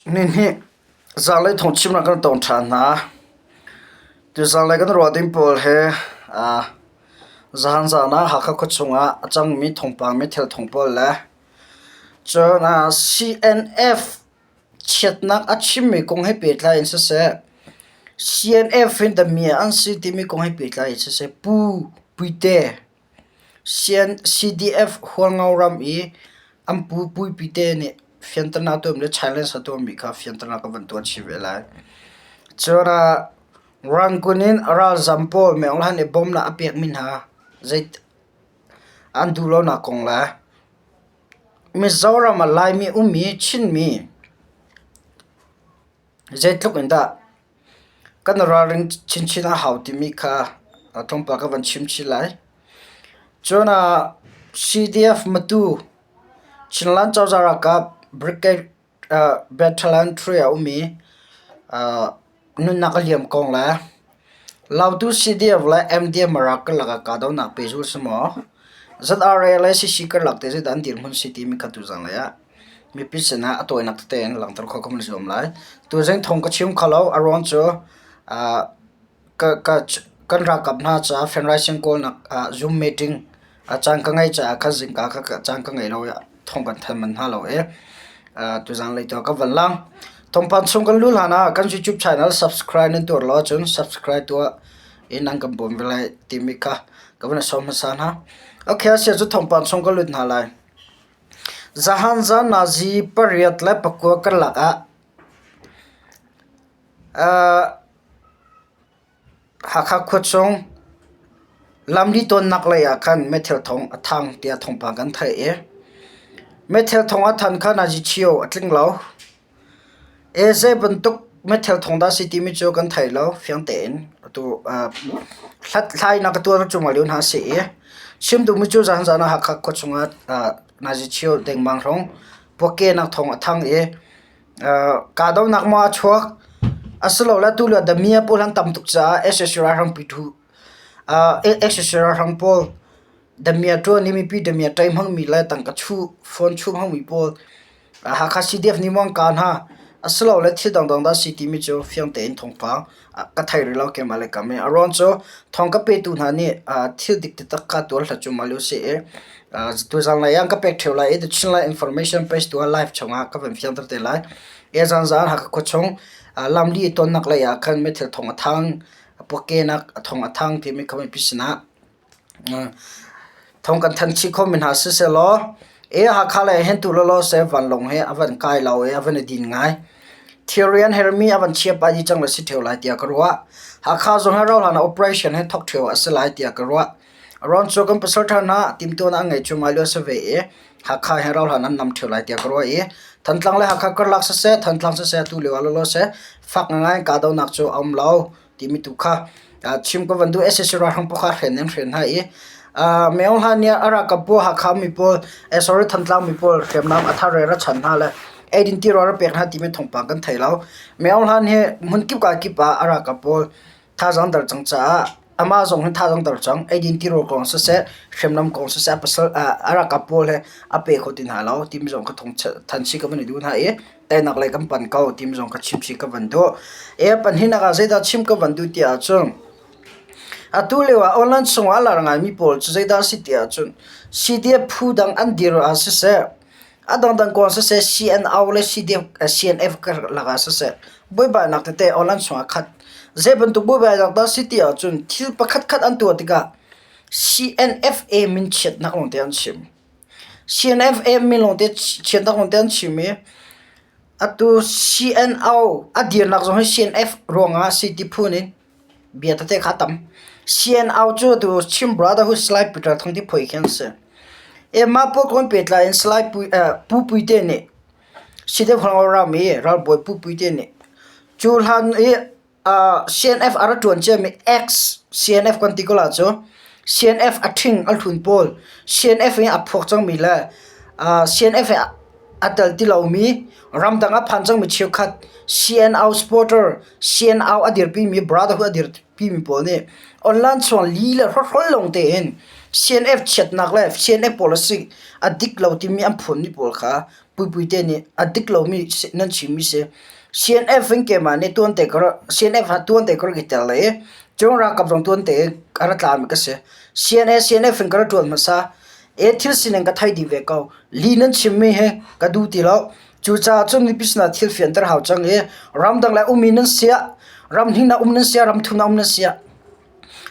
Nihnih zaanglei thawngchimnak kan tong ṭhan hna. Tuzanglei kan ruah ding pawl he zahan zaan ah Hakha khuachung ah a cangmi thawngpang meithal thawng pawl le cun CNF chiatnak a chimmi kong he pehtlai in siseh, CNF hin damiah an si timi kong he pehtlai in siseh, Pu Puite CDF Hualngo ram i an pu Puipite nih fianternak a tuahmi le challenge a tuahmi kha fianternak ka van tuah chih ve lai. Cun Rangoon in ralzam pawl Meng Hlan nih bawmhnak a pekmi hna zei an duh lonak kong le Mizoram ah Laimi ummi Chinmi Zeitluk in dah kan ralring chinchin a hau timi kha tlawmpal ka van chim chih lai. Cun CDF Matu Chinland cozah ralkap Brigade Battalion 3 ah ummi nunnak a liam kong le Lautu CDF le MDM Mara karlak ah kahdohnak pehzulh si maw? ZRA le CC karlak te zeidah an dirhmun si timi kha tuzanglei ah mipi sinah a tawinak tete in langhter khawh ka van zuam lai. Tuzing thawng ka chim kho lo. A ruang cu kan ralkap hna caah fundraising kawlnak ah Zoom meeting a caan ka ngeih caah khan zingka kha caan ka ngei lo i thawng kan thanh manh hna lo i tuzan lei tu ah ka van lang. Thawngpang chung kan luh hlan ah kan YouTube channel subscribe nan tuar lo ahcun subscribe tuah in nan kan bawm ve lai timi kha ka van i sawm hmasa hna. Okay, a sia cu thawngpang chung ka lut hna lai. Zahan zan nazi 8 le 9 karlak ah Hakha khuachung lamli tawnnak lei ah khan meithal thawng a thang tiah thawngpang kan theih i meithal thawng a than kha nazi chio a tling lo. Zei bantuk meithal thawng dah a si timi cu kan thei lo fiang tein. Atu hlathlainak ka tuah cuahmah lio hna a si i chim duhmi cu zan zan ah Hakha khuachung ah nazi chio dengmang hrawng puakehnak thawng a thang i kahdohnak maw a chuak asilole tulio damiah pawl an tam tuk caah sac ralhrang piṭhu sac ralhrang pawl damiah ṭuan i mipi damiah ṭei hmangmi le tangka chuh phone chuh hmangmi pawl Hakha CDF nih maw an kah hna asilole thil dangdang dah a si timi cu fiang tein thawngpang ka thei rih lo keimah le kam i a ruang cu thawng ka petu hna nih thil dik taktak kha tuar hlat cu mah lio si i tuzan lei ah ka pek ṭheo lai i The Chinland Information page tu ah live chungah ka van fiangter te lai. E zanzan Hakha khuachung lamli i tonnak lei ah khan meithal thawng a thang, puakkenak a thawng a thang timi kha mipi sinah Thawng kan thanh chih khomi hna sisehlaw Hakha lei ah hin tu lawlaw seh vanlawng hi a van kai lo i a van i din ngai. Thilri an herhmi a van chia pah dih cang le si ṭheo lai tiah ka ruah. Hakha zong hi rauhhlan ah operation hi thawk ṭheo a si lai tiah ka ruah. Aruang cu kan pasalṭha hna timhtuahnak an ngeih cuahmah lio a si ve i Hakha hi rauhhlan an nam ṭheo lai tiah ka ruah i Thantlang le Hakha karlak siseh, Thantlang siseh atu lio ah lawlaw seh fak ngangai in kahdohnak cu a um lo. timi tu kha chim ka van duh. SAC ralhrang pawl kha hren an hren hna i Myo Hla nih a ralkap pawl Hakha mi pawl sorry Thantlang mi pawl hriamnam a thar re ra chan hna le eidin tirawl a pek hna timi thawngpang kan thei lo. Myo Hla hi hmun kip ka kip ah a ralkap pawl thazaang dar cang caah amah zong hi thazaang dar cang eidin tirawl kong siseh hriamnam kong siseh pasal a ralkap pawl he a pe kho ti hna lo timi zong ka thawng than chih ka van i duh hna i teinak lei kan pan ko timi zong ka chim chih ka van duh. E pahnihnak ah zeidah chim ka van duh ti ahcun atu lio ah online chungah a lar ngaimi pawl cu zeidah a si ti ahcun CDF phu dang an dir ah siseh a dangdang kong siseh CNO le CDF CNF karlak ah siseh buaibainak tete online chungah khat zei bantuk buaibainak dah si ti ahcun thil pakhat khat an tuah tikah CNFA min chiatnak lawngte an chim. CNFA min lawngte chiatnak lawngte an chim i atu CNO a dirnak zong hi CNF ruangah si ti phun in bia tete kha a tam. CNO cu atu Chin Brotherhood Salai Peter Thang Ti Phuai khi an si. E mah pawl kong pehtlai in Salai Pu Puite nih CDF ram i ralbawi Pu Puite nih cu hlan i CNF a rak ṭuan ciami ex CNF kan ti ko la cu CNF a ṭhing a hlun pawl CNF i a phuak cangmi le CNF i a tel ti lomi ramdang a phan cangmi cheukhat CNO supporter CNO a dirpimi brotherhood a dirpimi pawl nih online chung li le hrawkhrol lawng tein CNF chiatnak le CNF policy a dik lo timi an phunmi pawl kha. Puipuite nih a dik lomi nan chimmi si. CNF in keimah nih tuante ka CNF ah tuante ka rak i tel i cun ralkap zong tuante a ra tlami ka si. CNA CNF in ka ra ṭuan hmasa. E thil sining ka thei dih ve ko. Li nan chimmi hi ka duh ti lo. Cucaah cun mipi sinah thil fianter hau cang i ramdang le ummi nan siah, ramhnih na um nan siah, ramthum na um nan siah,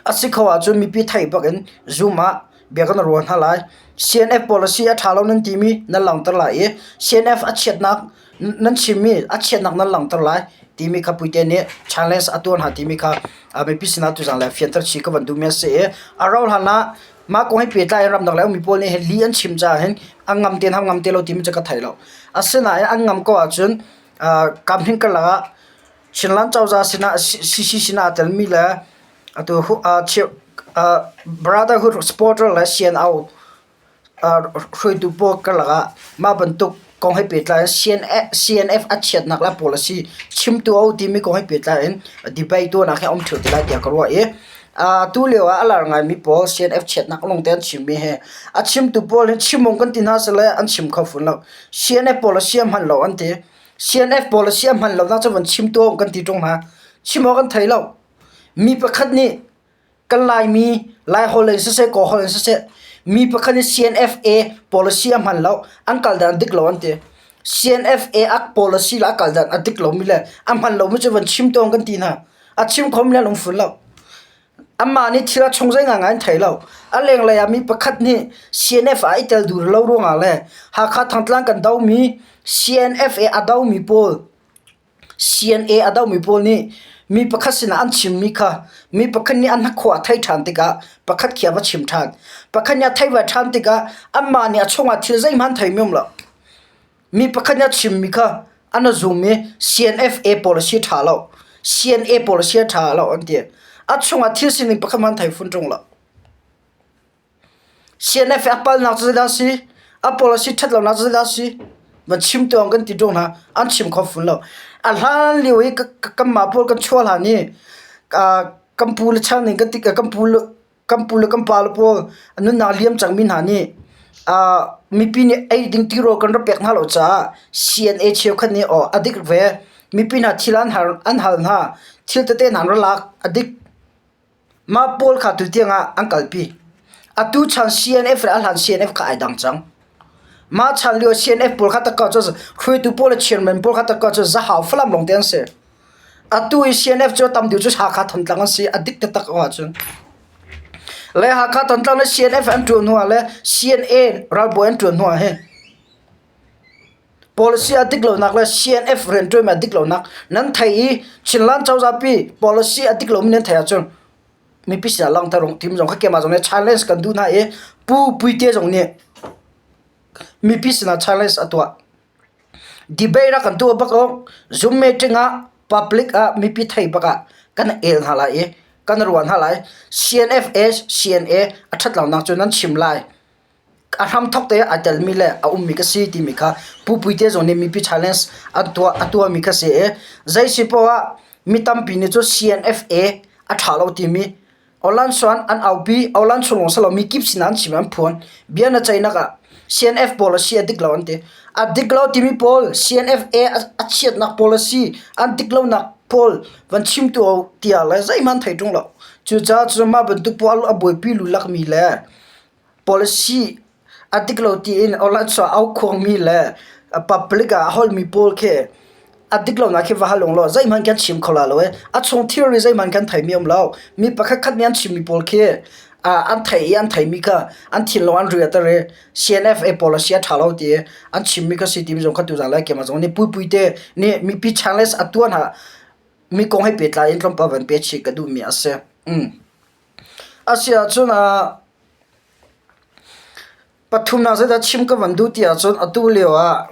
a si kho ahcun mipi theih bak in Zoom ah bia kan ruah hna lai. CNF policy a ṭha lo nan timi nan langhter lai i CNF a chiatnak nan chimmi a chiatnak nan langhter lai timi kha Puite nih challenge a tuah hna timi kha mipi sinah tuzang le fianter chih ka van duhmi a si i a rauh hlan ah mah kong he pehtlai in ramdang le ummi pawl nih hin lih an chim caah hin an ngam te hna ngam te lo timi cu ka thei lo. Asinain an ngam ko ahcun kamhing karlak ah Chinland cozah sinah CC sinah aa telmi le atu Brotherhood supporter le CNO hruaitu pawl karlak ah mah bantuk kong he pehtlai in CNF a chiatnak le policy chimtu a um timi kong he pehtlai in debate tuahnak hi a um ṭheo te lai tiah ka ruah i atu lio ah a lar ngaimi pawl CNF chiatnak lawngte an chimmi hi a chimtu pawl hi chim awk kan ti hna sile an chim kho fawn lo. CNF policy a hman lo an ti. CNF policy a hman lonak cu van chim tuah kan ti ṭung hna. Chim awk an thei lo. Mi pakhat nih kan Laimi Laiholh in siseh Kawlholh in siseh mi pakhat nih CNFA policy a hman lo an kal dan dik lo an ti. CNFA a policy le a kal dan a dik lomi le a hman lomi cu van chim tuah kan ti hna. A chim khomi le an um fun lo. Amah nih thil a chung zei ngaingai an thei lo. A lenglei ah mi pakhat nih CNF ah i tel duh lo ruangah le Hakha Thangtlang kan domi CNFA a domi pawl CNA a domi pawl nih mi pakhat sinah an chimmi kha mi pakhat nih an hnakhaw a theih ṭhan tikah pakhat khi a va chim ṭhan. Pakhat nih a theih ve ṭhan tikah anmah nih a chungah thil zeihmanh an theimi um lo. Mi pakhat nih a chimmi kha an zum i CNFA policy ṭha lo, CNA policy a ṭha lo an ti. A chungah thil sining pakhat hmanh thei fun ṭung lo. CNF a palnak cu zeidah a si? A policy ṭhat lonak cu zeidah a si? Van chim tuang kan ti ṭung hna, an chim kho fun lo. A hlan lio i kanmah pawl kan chuah hlan i kan pu le chan ning kan ti kan pu le kan pu le kan pa le pawl a nunnak liam cangmi hna nih mipi nih ei ding tirawl kan rak pek hna lo caah CNA cheukhat nih aw a dik ve mipi hna thil an hal an hal hna thil tete hna an ra lak a dik mah pawl kha tu tiang ah an kalpi atu chan CNF le a hlan CNF kha ai dang cang mah chan lio CNF pawl kha takka cu hruaitu pawl le chairman pawl kha takka cu zahau falam lawng te an si Atu i CNF cu tam deuh cu Hakha Thantlang an si. A dik taktak ko ahcun. Le Hakha Thantlang le CNF an ṭuan hnu ah le CNA ralbawi an ṭuan hnu ah hin policy a dik lonak le CNF rianṭuanmi a dik lonak nan thei i Chinland cozah pi policy a dik lomi nan theih ahcun mipi sinah langhter u. Tim zong kha keimah zong nih challenge kan duh hna i Pu Puite zong nih mipi sinah challenge a tuah. Debate a kan tuah bak awk Zoom meeting ah public ah mipi thei bak ah kan el hna lai i kan ruah hna lai. CNFS CNA a ṭhat lonak cu nan chim lai. A hramthawk te aa telmi le a ummi ka si timi kha Pu Puite zong nih mipi challenge an tuah a tuahmi kha si i zei si poah ah mi tampi nih cu CNFA a ṭha lo timi Awlan suan an aupi, awlan chung lawng si lo mi kip sinah an chim an phuan. Bia na ceihnak ah CNF policy a dik lo an ti. A dik lo timi pawl CNFA a chiatnak policy an dik lonak pawl van chim tu tiah le zeihmanh thei ṭung lo. Cucaah cu mah bantuk pawl a buaipi lu lakmi le policy a dik lo tiin awlachuah au khuangmi le public ah a holhmi pawl khi a dik lonak khi va hal ung law zeihmanh kan chim kho la lo ee. A chung thilri zeihmanh kan theimi um lo. Mi pakhat khat nih an chimmi pawl khi an theih i an theimi kha an thinlung an riater i CNFA policy a ṭha lo ti an chimmi kha si timi zong kha tuzaan le keimah zong nih puipui te nih mipi challenge a tuah hna mi kong he pehtlai in tlawmpal van pe chih ka duhmi a si. A si ahcun Pathumnak zeidah chim ka van duh ti ahcun atu lio ah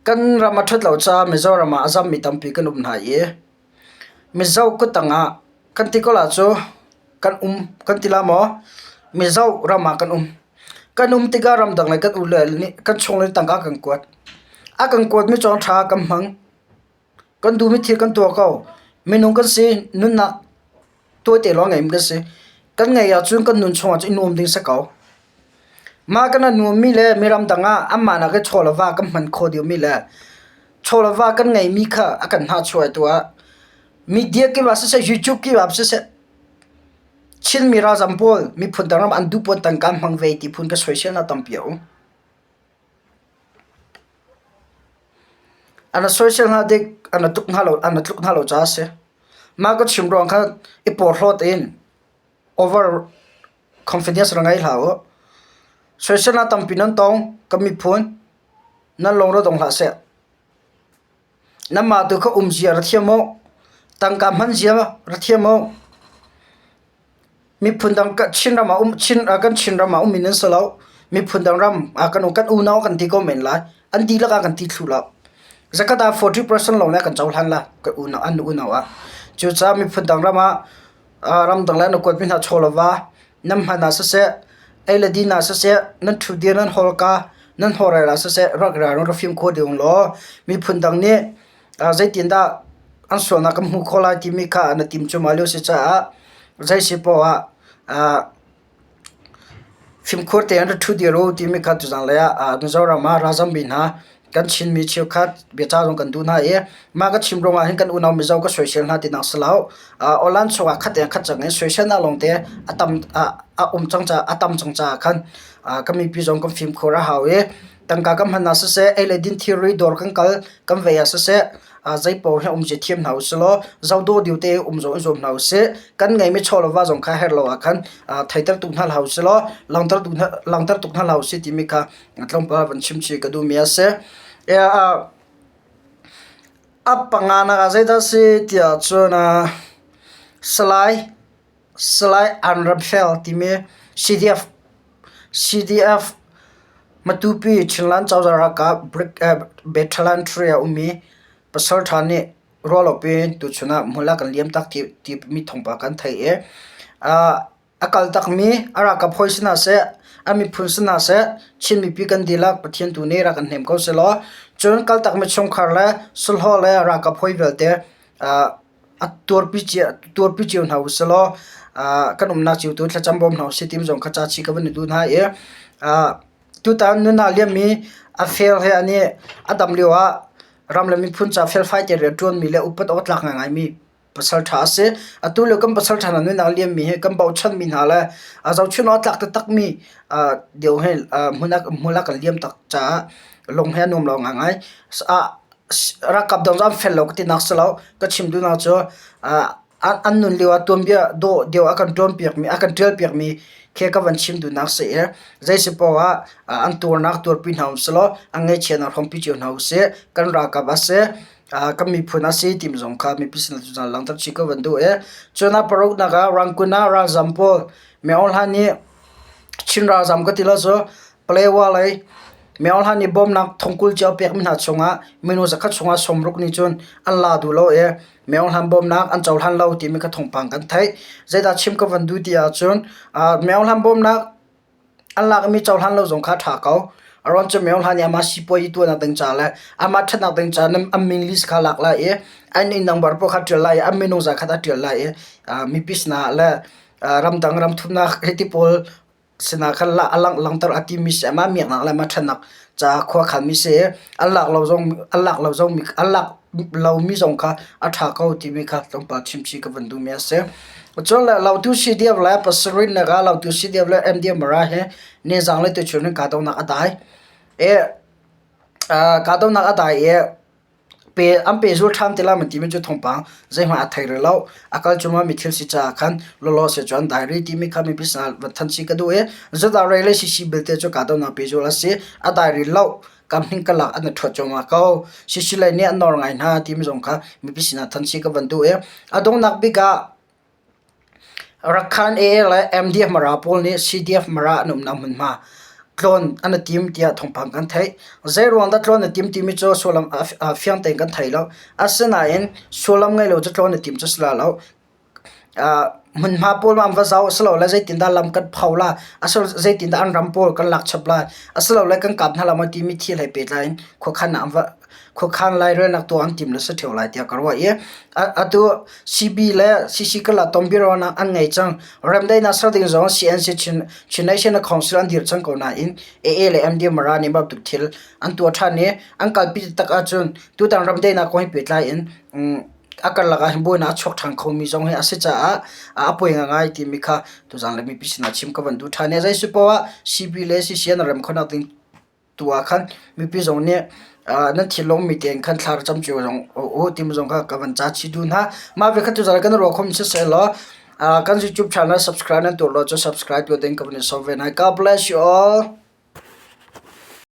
kan ram a ṭhat lo caah Mizoram ah a zammi tampi kan um hna i Mizo kuttang ah kan ti ko la cu kan um kan ti la maw? Mizo ram ah kan um. Kan um tikah ramdang lei kan u le nih kan chung le tangka a kan kuat. A kan kuatmi cu ṭha kan hmang. Kan duhmi thil kan tuah ko. Minung kan si, nunnak tawite lawng ngeimi kan si. Kan ngeih ahcun kan nun chungah cun i nuam ding si ko. Mah kan a nuammi le miram dang ah anmah nak i chaw le va kan hman khawh diomi le chaw le va kan ngeihmi kha a kan hnahchuah tu ah media kip ah siseh, YouTube kip ah siseh, Chinmi ralzam pawl miphun dang ram an duh pawn tangka hmang ve ti phun ka soiselnak tampi a um. An soisel hna tik an tuk hna lo an tluk hna lo caah a si. Mah ka chim ruang khan i porhlawt in over confidence ra ngei hlah u. Soiselnak tampi nan tong ka miphun nan lung ra dong hlah seh. Nanmah tu kha um zia ra thiam u. Tangka hman zia ra thiam u. Miphun dang Chin ram ah um Chin kan Chin ram ah um in an si lo. Miphun dang ram ah kan um kan unau kan ti ko men lai. An dihlak ah kan ti thlu lo. Zakhat ah 40% lawng nih kan cohlan la kan unau an unau ah. Cucaah miphun dang ram ah ramdang le na kuatmi hna chaw le va nan hman ah siseh, ei le din ah siseh, nan ṭhutdir nan hawlka nan hawrel ah siseh rak ra rak fimkhur ding law miphun dang nih zeitindah an sualnak kan hmuh khawh lai timi kha na tim cuahmah lio si caah zei si poah ah Fimkhur tein ra ṭhu dir u timi kha tuzanglei ah Mizoram ah ralzammi hna kan Chinmi cheukhat biaca zong kan duh hna i mah ka chim ruangah hin kan unau Mizo ka soisel hna tinak si lo. Awlan chungah khat in khat cang in soiselnak lawngte a tam a um cang caah a tam cang caah khan kan mipi zong kan fimkhur a hau i tangka kan hman ah siseh, ei le din thilri dawr kan kal kan vei ah siseh, zeipaoh hi um zia thiam hna usih law zohdawh deuh te um zong i zuam hna usih. Kan ngeihmi chaw le va zong kha herh lo ah khan theiter tuk hna hlah usih law langhter tuk hna langhter tuk hna hlah usih timi kha tlawmpal van chim chih ka duhmi a si. A panganak ah zeidah a si tiah cun Salai Salai Anramfel timi CDF CDF Matupi Chinland cozah ralkap Battalion 3 ah ummi pasal ṭha nih ruahlopi in tuchun ah hmul a kan liam tak timi thawngpang kan theih i a kal takmi a ralkap hawi si hna seh, a miphun si hna seh, Chin mipi kan dihlak Pathian tu nih rak kan hnem ko sehlaw cun kal takmi chungkhar le sulhlaw le ralkap hawi vialte a tuarpi cio hna usih law kan umnak cio tu thlacam bawm hna usih timi zong kha ca chih ka van i duh hna i tutan nun ah liammi a fel he an i a dam lio ah ram le miphun ca felfai te rian ṭuanmi le upat awk tlak ngaingaimi pasal ṭha a si. Atu lio kan pasal ṭha hna nunnak liammi hi kan bochanmi hna le a zohchunh awk tlak taktakmi deuh hi hmun a kan liam tak caah lung he a nuam lo ngaingai. Ralkap dang cu an fel lo ka tinak si lo. Ka chim duhnak cu an nun lio ah tuanbia dawh deuh a kan ṭuanpiakmi, a kan ṭialpiakmi khi ka van chim duhnak si i zei si paoh ah an tuarnak tuarpi hna um sehlaw an ngaihchiatnak hrawmpi cio hna usih. Kan ralkap a si, kan miphun a si timi zong kha mipi sin ah langhter chih ka van duh i cun a paruknak ah Rangoon ah ralzam pawl Myo Hlan nih Chin ralzam ka ti lo cu Palewa lei Myohla nih bawmnak thongkul cio a pekmi hna chungah minung zakhat chungah sawmruk nih cun an la duh lo i Myohlan bawmnak an cohlan lo timi kha thawngpang kan theih. Zeidah chim ka van duh ti ahcun Myohlan bawmnak an lakmi cohlan lo zong kha a ṭha ko. A ruang cu Myohla nih amah sipuazi tuahnak ding ca le amah ṭhatnak ding ca an min list kha lak lai i an inn number pawl kha ṭial lai i an minung zat kha a ṭial lai i mipi sinah le ramdang ramthumnak hiti pawl sinah khan a langhter a timi si amah miaknak le amah ṭhatnak caah khua khanmi si i an lak lo zong an lak lo zong an lak lomi zong kha a ṭha ko timi kha tlawmpal chimchih ka van duhmi a si. Cun le Lautu CDF le Pasarine le Lautu CDF le MDM Mara hi nizang le tuchun hin kahdohnak a dai. I kahdohnak a dai i Pe an pehzul ṭhan ti lai maw timi cu thawngpang zeihmanh a thei rih lo. A kal cungah mi thil si caah khan lawlaw seh cu an dai rih timi kha mipi sinah van thanh chih ka duh i Zudar le CC belte cu kahdohnak pehzul a si. A dai rih lo. Kam hning ka lak an i ṭhuat cuahmah ko. CC lei nih an nawr ngai hna timi zong kha mipi sinah thanh chih ka van duh i a donghnak bik ah Rakhan AA le MDF Mara pawl nih CDF Mara an umnak hmunhma tlawn an i tim tiah thawngpang kan theih. Zeiruang dah tlawn a tim timi cu sullam fiang tein kan thei lo. Asinain sullam ngei lo cu tlawn a tim cu si la lo. Hmunhma pawl ma an va zau asilole zeitindah lam kan pho la, asilole zeitindah an ram pawl kan lak chap lai, asilole kan kap hna lai maw timi thil he pehtlai in khuakhan ah an va. Khuakhan lairelnak tuah an tim le si ṭheo lai tiah ka ruah i atu CB le CC Kala tonbiaruahnak an ngei cang. Remdaihnak ser ding zong CNC Chin, Chin National Council an dir cang ko nain AA le MD Mara nih bantuk thil an tuah ṭhan i an kalpi taktak ahcun tutan remdaihnak kong he pehtlai in a karlak ah hin buainak a chuak ṭhan khomi zong hi a si caah a poi ngaingai timi kha tuzaan le mipi sinah chim ka van duh ṭhan i zei si poah ah CB le CC an rem khonak ding tu ah khan mipi zong nih nan thinlung mi tein khan thla cam cio zong u timi zong kha ka van ca chih duh hna. Mah ve kha tuzaan kan ruah khom siseh law kan YouTube channel subscribe nan tuah lo cu subscribe tuah ding ka van in sawm ve hna. God bless you all.